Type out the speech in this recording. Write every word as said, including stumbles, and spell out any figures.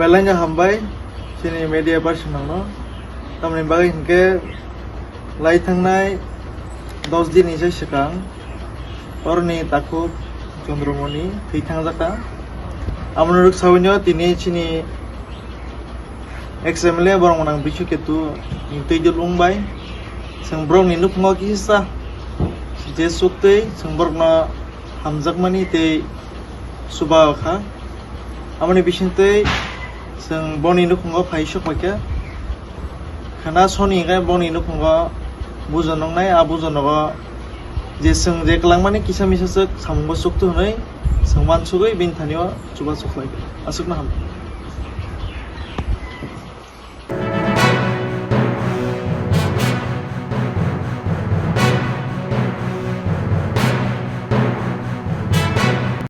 Belai no hambai chini media person rokno. Tamoni bagwi hinkhe lai thangnai dos din ni sai swkang oroni takhuk Chandramoni thwi thangjakha. Amoni rwk sawino tini chini ex M L A borok mwnang Brishu Ketu ni twi dul wng bai. Chwng borokni nukhungo kisa je suktwi chwng borokno hamjakmani tei chuba kha. Aboni bisingtwi chwng boni nukhungo phai sok paikha. Khana soni hwnkhe boni nukhungo bujo nuknai, a bujo nogo je chwng je kwlangmani kisa misa swk samungo suktu hwnwi chwng uansugwi bini thanio chuba sok lai. Aswkno hambai.